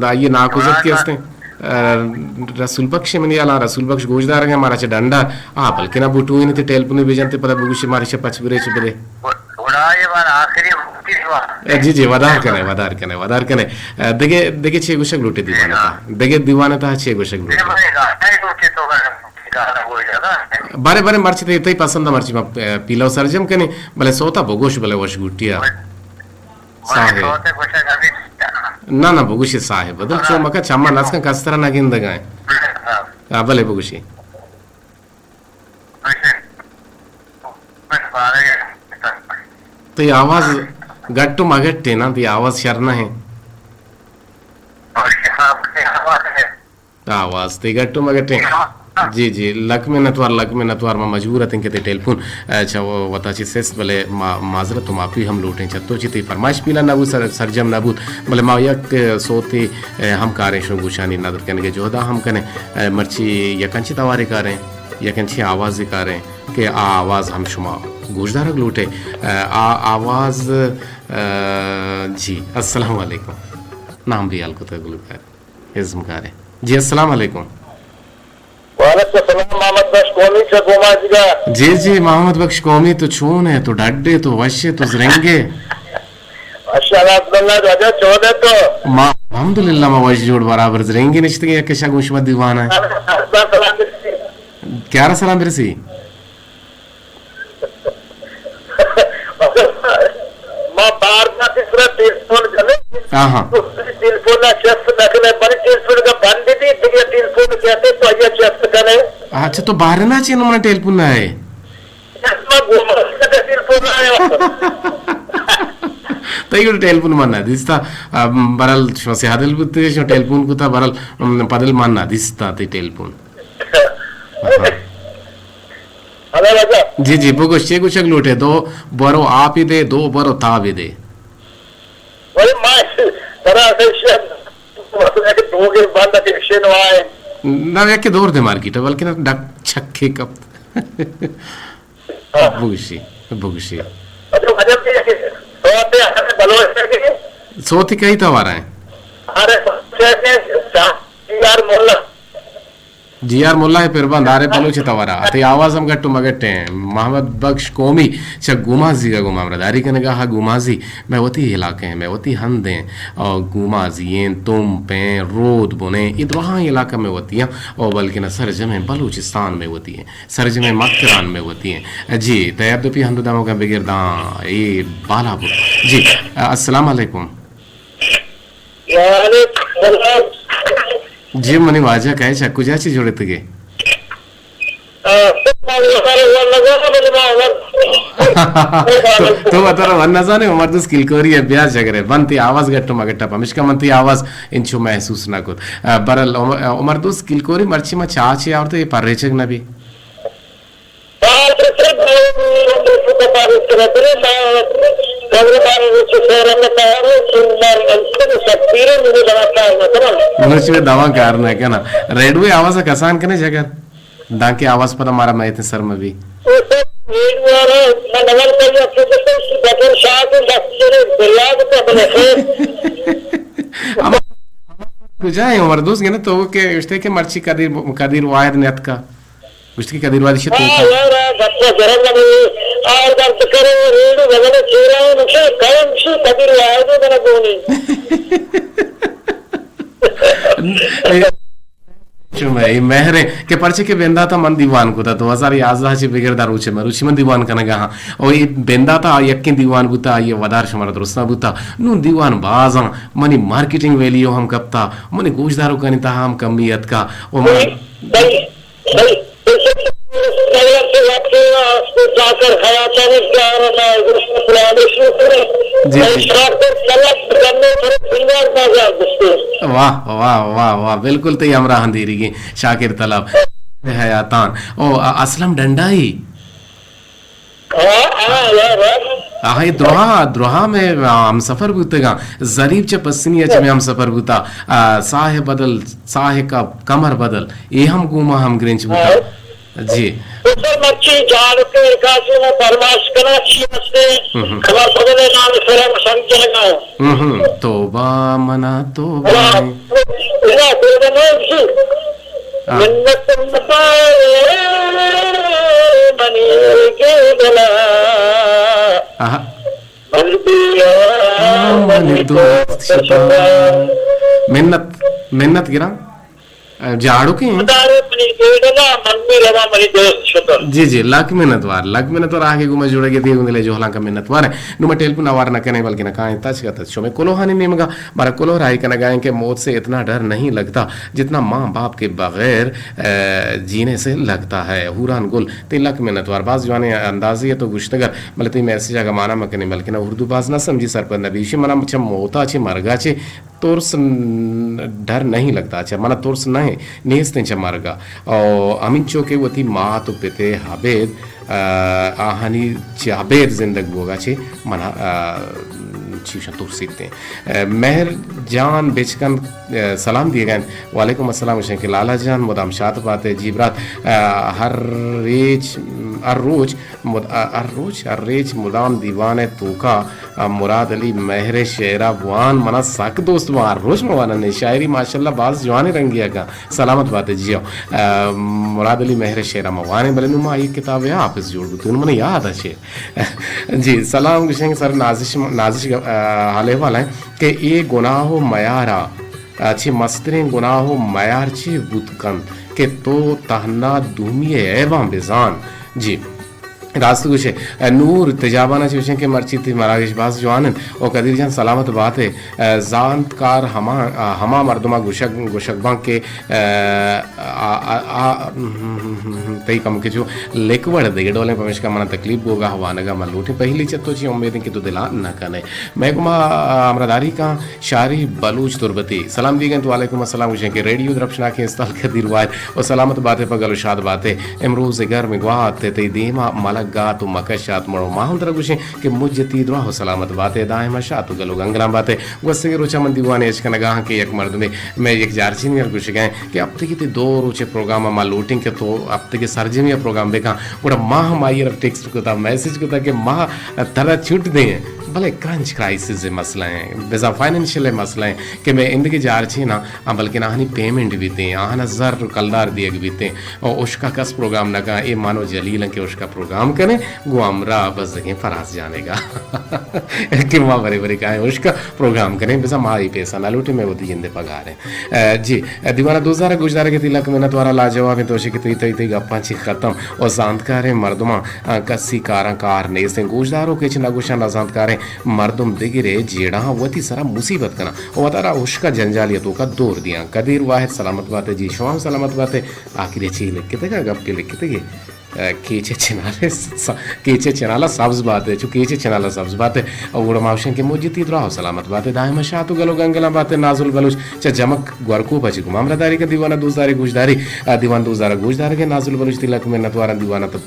آئی ناکوزت کے ہستیں۔ آ، رسول بخش منی حالاں، رسول بخش گوشدارگ ءَ مارا چہ ڈنڈا، آ، بلکنا بوٹو ءَ تے ٹیلیفون بجنتے پدا بگوشی مارا چہ پچ برے چہ بدے۔ گڑا اے بار آخری مفتی دیوان۔ اے، جی، جی، ودار کنے، ودار کنے، ودار کنے۔ اے، دگہ، دگہ چے گوشگ لوٹے دیوان تا؟ دگہ دیوان تا چے گوشگ لوٹے؟ بارے، بارے، مرچی تئی، تئی پسند مرچی ما، اے، پیلو سرجم کنے، بلے سوتا بگوش، بلے وش گوٹیا۔ صاحب۔ نہ، نہ، بگوشی صاحب۔ بدل چو مکا چما نسکن کسترا نہ گندگائیں۔ ہاں، بلے بگوشی۔ تئی آواز گٹ و مگٹے نا، تئی آواز شر نہ ہے۔ آواز تئی گٹ و مگٹیں۔ جی، جی، لک منتوار، لک منتوار۔ ما مجبور اتیں کہ تئی ٹیلیفون، اے، چہ وتا چہ سست، بلے ما معذرت و معافی ہم لوٹیں۔ چہ تو چہ تئی فرمائش پیلان نہ بوت، سر-، سرجم نہ بوت، بلے ما یک، اے، صوتے، اے، ہم کاریں شو گوشانی ندر کنگے جہدا ہم کنیں۔ اے، مرچی یک انچیں توارے کاریں، یک انچیں آوازے کاریں کہ آ آواز ہم شما گوشدارگ لوٹے۔ اے، آ آواز، اے، جی، السلام علیکم۔ نام بیال کتگ گلوکار۔ ازمکارے۔ جی، السلام علیکم۔ وعلیکم السلام، محمد بخش قومی چہ گوماجگا۔ جی، جی، محمد بخش قومی، تو چون ہے؟ تو ڈڈ ہے؟ تو وش ہے؟ تو زرنگ ہے؟ ماشاءاللہ، الحمدللہ، راجہ چون ہے تو؟ ما الحمدللہ، ما وش جوڑ برابر زرنگی نشتگیں، یک شا گوں شما دیوان ہے۔ سلام برسی۔ کیا را سلام برسی؟ ہاں، ہاں۔ تو ٹیلیفون ءَ چست نہ کنے، بلے ٹیلیفون کا بند بھی، دگہ ٹیلیفون کہتے تو آیا چست کنے۔ اچھا، تو بارنا چی نمنا ٹیلیفون نہ ہے؟ ما گوما ٹیلیفون آیا۔ تئی گڑا ٹیلیفون من نہ دیستا۔ ام، برال شما سیاہ دل بوتے، شما ٹیلیفون کتا، برال، ام، پدل من نہ دیستا تئی ٹیلیفون۔ ہاں۔ ہلو، راجا۔ جی، جی، بگوش، چے گوشگ لوٹے؟ دو برو آپ دے، دو برو تاب دے۔ ولی ما ترا ایشی ءَ، مطلب کہ دو گے بند ءَ ایشی نہ آئے۔ نہ، یکے دور دے مارکیٹ ءَ، بلکہ نہ ڈک چھکے کپت۔ ہاں۔ بگوشی، بگوشی۔ اچھا، مطلب کہ سوتے ہمیں بلوچ کے۔ سوتی کئی توارا ہیں؟ ارے، سوتے ہیں، چار، چار مولا۔ جی آر ملا ءِ پربند آر ایف بلوچ ءِ توار ءَ۔ تئی آواز ہم گٹ ءُ مگٹ ایں۔ محمد بخش قومی چہ گومازی ءَ گوں ما ہمراہداری کنگ ءَ۔ ہا گومازی مئے وتی علاقہ ایں، مئے وتی ہند ایں۔ او گومازی ایں، تمپ ایں، رود بن ایں، اے دراہیں علاقہ مئے وتی ایں۔ او بلکنا سرجمیں بلوچستان مئے وتی ایں، سرجمیں مکران مئے وتی ایں۔ جی، تئی ہر دو پی ہند ءُ دمگاں بگر داں اے بالا بوت۔ جی، السلام علیکم۔ وعلیکم السلام۔ جی منی واجہ، کئے چہ کجا چہ جڑتگے؟ آ، تو، تو وتارا ون نزانے، عمر دوست کلکوری ءَ بیا جگرے، بنتی آواز گٹ ءُ مگٹ ءَ، پمشکا من تئی آواز انچو محسوس نہ کت۔ آ، برل عمر، عمر دوست کلکوری، مرچی ما چاچے آورتے، اے پریچگ نہ بی۔ نوچ میں دوا کار نہ کنا۔ ریڈیو آواز کسان کنے جگر، دانکہ آواز پدا مارا میت سر مبی۔ ہم کجا ہے عمر دوست گنے تو کہ اشتے کہ مرچی قدیر، قدیر واحد نیت کا۔ گوشت کہ قدیر وادی شت ہاں، توکا۔ یار، آ گپ ءَ زرگ نہ بی۔ آ درد کرے، ریڈو بغل چورا ہے، مجھے قائم شی قدیر واحد بنا دونی۔ اے، چو میں، اے مہر ہے کہ پرچے کہ بنداتا من دیوان کتا، دو ہزار یازدہ چہ بگر دا روچے مروچی من دیوان کنگا ہاں۔ او اے بنداتا یکیں دیوان بوتا، آئی ودار شمارا درستاں بوتا۔ نوں دیوان بازاں، منی مارکیٹنگ ویلیو ہم کپتا، منی گوشداروکانی تہا ہم کمی اتکا۔ او من بھائی، بھائی، جی، جی۔ واہ، واہ، واہ، واہ، بالکل تئی ہمراہ دیریگیں شاکر طلب حیاتان۔ او، ا-، اسلم ڈنڈائی۔ ہاں، ہاں، واہ، واہ۔ آہاں، اے دراہ، دراہ میں ہم سفر بوتگاں۔ ظریف چہ پسنی ءَ چہ میں ہم سفر بوتا۔ آ، ساہ بدل، ساہ کا کمر بدل۔ اے ہم گوما ہم گرنچ بوتا۔ ہاں۔ جی۔ تو سر مرچی جان کے کاسی میں فرمائش کنا چی ہستے۔ ہم، ہم۔ کمر بدل نام سر ہم سمجھ جائے گا۔ ہم، ہم۔ توبہ منا توبہ۔ واہ۔ واہ، توبہ نہ جی۔ ہاں۔ منت متا منی گیدلا۔ آہا۔ من بیا آ، منی منی دوست دوست شتا۔ شتا۔ منت، منت گراں۔ جاڑو کے ہیں۔ مدارے منی گیدلا، من بھی رواں منی دوست شتا۔ جی، جی، لک منت وار، لک منت وار آگے گو میں جڑے گے دیو دلے جوہلاں کا منت وار ہے۔ نو میں ٹیلیفون آوار نہ کنے بلکہ نہ کائیں تچ کا تچ۔ شو میں کلوہانی نیمگا مارا کلوہ راہی کنگا ایں کہ موت سے اتنا ڈر نہیں لگتا جتنا ماں باپ کے بغیر، اے، جینے سے لگتا ہے۔ ہوران گل، تئی لک منت وار، باز جوانیں اندازے ءَ تو گوشتگ ات، بلے تئی میسج ءَ گمانا مہ کنے، بلکنا اردو باز نہ سمجھی سرپد نہ بی۔ ایشی منا چہ موتا چہ مرگا چہ ترس ن-، ڈر نہیں لگتا، چہ منا ترس نہ، نیستیں چہ مرگا۔ او ہمینچو کہ وتی مات و پتے ابید، آ، آہانی چہ ابید زندگ بوگا چہ منا، آ، چیشاں ترسیتیں۔ آ، مہر جان بچکند، آ، سلام دیگا انت۔ وعلیکم السلام، گوشیں کہ لالا جان مدام شات باتے۔ جی برات، آ، ہر ریچ، ہر روچ مد-، آ، ہر روچ، ہر ریچ مدام دیوان توکا، آ، مراد علی مہر شعرا بوان منا سک دوست بوان، ہر روچ موانا نے شاعری ماشاءاللہ باز جوان رنگی کا۔ سلامت باتے جیو۔ آ، مراد علی مہر شعرا موانے بلے نو ما یہ کتاب حافظ جوڑ بوتون من یاد اچے۔ جی، سلام گشنگ سر نازش، نازش، آ، حال احوال ہیں کہ اے گناہ و میارا، آ، چی مسترین گناہ و میار چی بوت کنت کہ تو تہنا دومی عیباں بزان۔ جی۔ راست گوشے، نور تجابانا چوشیں کہ مرچی تئی مراگش باز جوان انت۔ او قدیر جان سلامت باتے۔ زانتکار ہما، ہما مردما گوشگ، گوشگ باں کہ، آ، آ، آ، تئی کمکے چو لکھ وڑ دگہ ڈولیں، پمیشکا منا تکلیف بوگا وانگا من لوٹیں۔ پہلی چہ تو چی امیدیں کہ تو دلا نہ کنے۔ مئے گوما، آ، ہمراہداری کاں شاری بلوچ تربتی۔ سلام دیگ انت، وعلیکم السلام، گوشیں کہ ریڈیو درپشناکیں استال قدیر واحد و سلامت باتے، پہ گل و شاد باتے۔ امروز گرم گوات تئی دیما ملک گات و مکشات مڑو۔ ما ہم ترا گوشیں کہ مجتی دراہ و سلامت باتے، دائما شات و گل و گنگلاں باتے۔ گوستگیں روچا من دیوانے اچ کنگا ہاں کہ یک مردمے مئے یک جارچینی ء گوشگا کہ ہفتگی تی دو روچے پروگرام ما لوٹیں کہ تو ہفتگی سرجمی ء پروگرام بکن۔ گڑا ما ہم آئی ء را ٹیکسٹ کتا، میسج کتا کہ ما ترا چھٹ دیں، بلے کرنچ کرائسس ء مسئلہ ہیں، بزاں فائنینشل ء مسئلہ ہیں کہ مئے اندگہ جارچیناں، آ، بلکن آہانی پیمنٹ بیتیں، آہانا زر کلدار دیگ بیتیں، او اشکا کس پروگرام نہ کن، اے مانو جلیل ہیں کہ اشکا پروگرام کنے، گوں ہمراہ بزگیں فراز جانگا کہ ما برے برے کائیں اشکا پروگرام کنیں، بزاں ما اے پیسہ نہ لوٹیں، مئے وتی جند ء پگار ہیں۔ ء، جی، ء، دیوان ء دوست دارگ گوشدارگ ء تئی لک منت وارا لاجواب انت، تو شکت تئی تئی تئی گپاں چی ختم و زانتکاریں مردماں، ء، کسی کاراں کار نیست انت۔ گوشداروک ہچ نہ گوشاں، نہ زانتکاریں مردم دگرے جیڑاں وتی سرا مصیبت کناں و وتارا ہشکا جنجالی ء توکا دور دیاں۔ قدیر واحد سلامت بات ء، جی شما ہم سلامت بات ء۔ آخری چی لکھتگ ء گپ کے لکھتگ ء؟ ء، کیچ ء چنال ء س-، کیچ ء چنال ء سبز بات ء، چو کیچ ء چنال ء سبز بات ء، او گڑا ما گوشیں کہ مجتی دراہ و سلامت بات ء، دائم شات و گل و گنگلاں بات ء۔ نازل بلوچ چہ جمک گورکوپ ء چہ گوں ما ہمراہداری کن، دیوان ء دوست داری گوشداری، ء، دیوان دوست دار گوشدارگ ء نازل بلوچ تئی لک منت واراں۔ دیوان ء تو،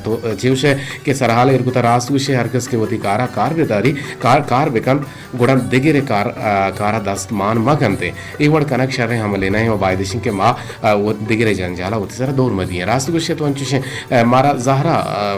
تو چیوش ء کہ سرحال ایر کتا، راست گوشے، ہر کس کہ وتی کارا کار بداری، کار، کار بکن، گڑا دگرے کار، ء، کارا دست مان مہ کنت۔ اے وڑ کنگ شریں عملے نہ انت و باید اش انت کہ ما، ء، وت دگرے جنجالا وتی سرا دور مہ دییں۔ راست گوشے تو انچوش انت، ء، مارا زہرا،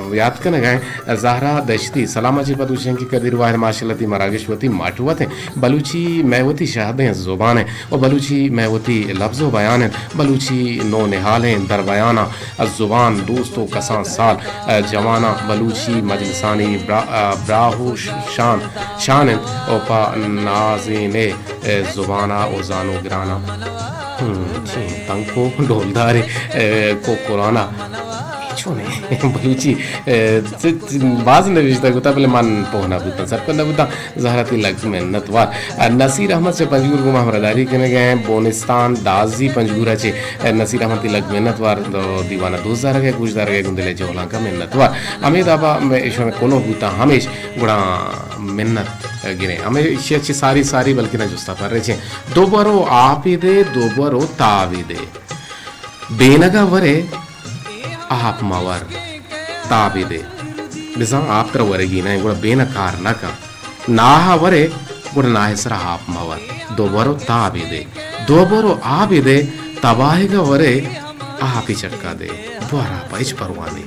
ء، یات کنگ ء انت، زہرا دشتی سلام ء چہ پد گوشیں کہ قدیر واحد ماشاءاللہ تئی مراگش وتی ماٹ وت انت۔ بلوچی مئے وتی شہدیں زبان انت و بلوچی مئے وتی لبز و بیان انت۔ بلوچی نو نہالیں در بیاناں از زبان دوست و کسان سال، ء، جواناں بلوچی مجلسانی برا-، ء، براہ و ش-، شان، شان انت و پہ نازینے، ء، زبانا و زانوگرانا۔ ہم، چی تنکو ڈولدارے، ء، کو قرآنا۔ چونے بلوچی، ء، چ-، چ-، باز نوشتہ کتا، بلے من پوہ نہ بوتاں، سرپد نہ بوتاں۔ زہرا تئی لک منت وار۔ ء، نصیر احمد چہ پنجگور گوں ما ہمراہداری کنگ ء، بونستان دازی پنجگور ء چہ، ء، نصیر احمد تئی لک منت وار، دو دیوان ء دوست دارگ ء گوش دارگ ء گوں دل ء جہلانک ء منت وار۔ ہمے دابا مئے ایشاں کلوہ بوتاں ہمیش، گڑا منت گریں۔ ہمے ایشی ء چہ ساری ساری بلکنا جستا پر رچیں۔ دو برو آپی دے، دو برو تابی دے۔ بینگ ء ورے آپ مہ ور، تابے دے۔ بزاں آپ ترا ورگی نہ انت، گڑا بینگ کار نہ کن۔ ناہ ء ورے، گڑا ناہ ء سرا آپ مہ ور۔ دو برو تابے دے۔ دو برو آبے دے، تباہگ ء ورے، آپے چکا دے۔ بور آپ ء ہچ پرواہ نی۔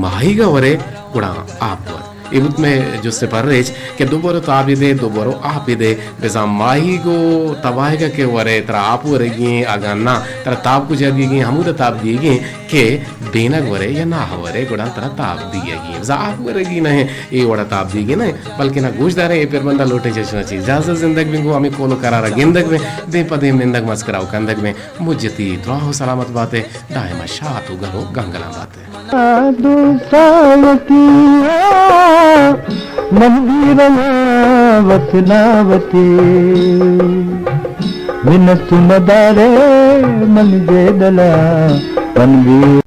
ماہیگ ء ورے، گڑا آپ ور۔ اے بوت مئے جست ء پرریچ کہ دو برو تابے دے، دو برو آپے دے۔ بزاں ماہیگ و تباہگ ء کہ ورے، ترا آپ ورگی ایں، اگاں ناں ترا تاب کجا دیگی ایں، ہمودا تاب دیگی ایں کہ بینگ ورے یا ناہ ورے، گڑا ترا تاب دیگی ایں۔ بزاں آپ ورگی نہ ایں، اے وڑا تاب دیگی نہ ایں، بلکنا گوشداریں اے پربندا لوٹیں چشنا چی اجازت زندگ بیں، گوں ہمے کول و قرارا گندگ بیں، دیم پہ دیم نندگ مسکرا و کندگ بیں۔ مجتی دراہ و سلامت باتے، دائما شات و گل و گنگلاں باتے۔ دوستا وتی من بھی رواں وطنا وتی، منت ندارے من جے دلا من بھی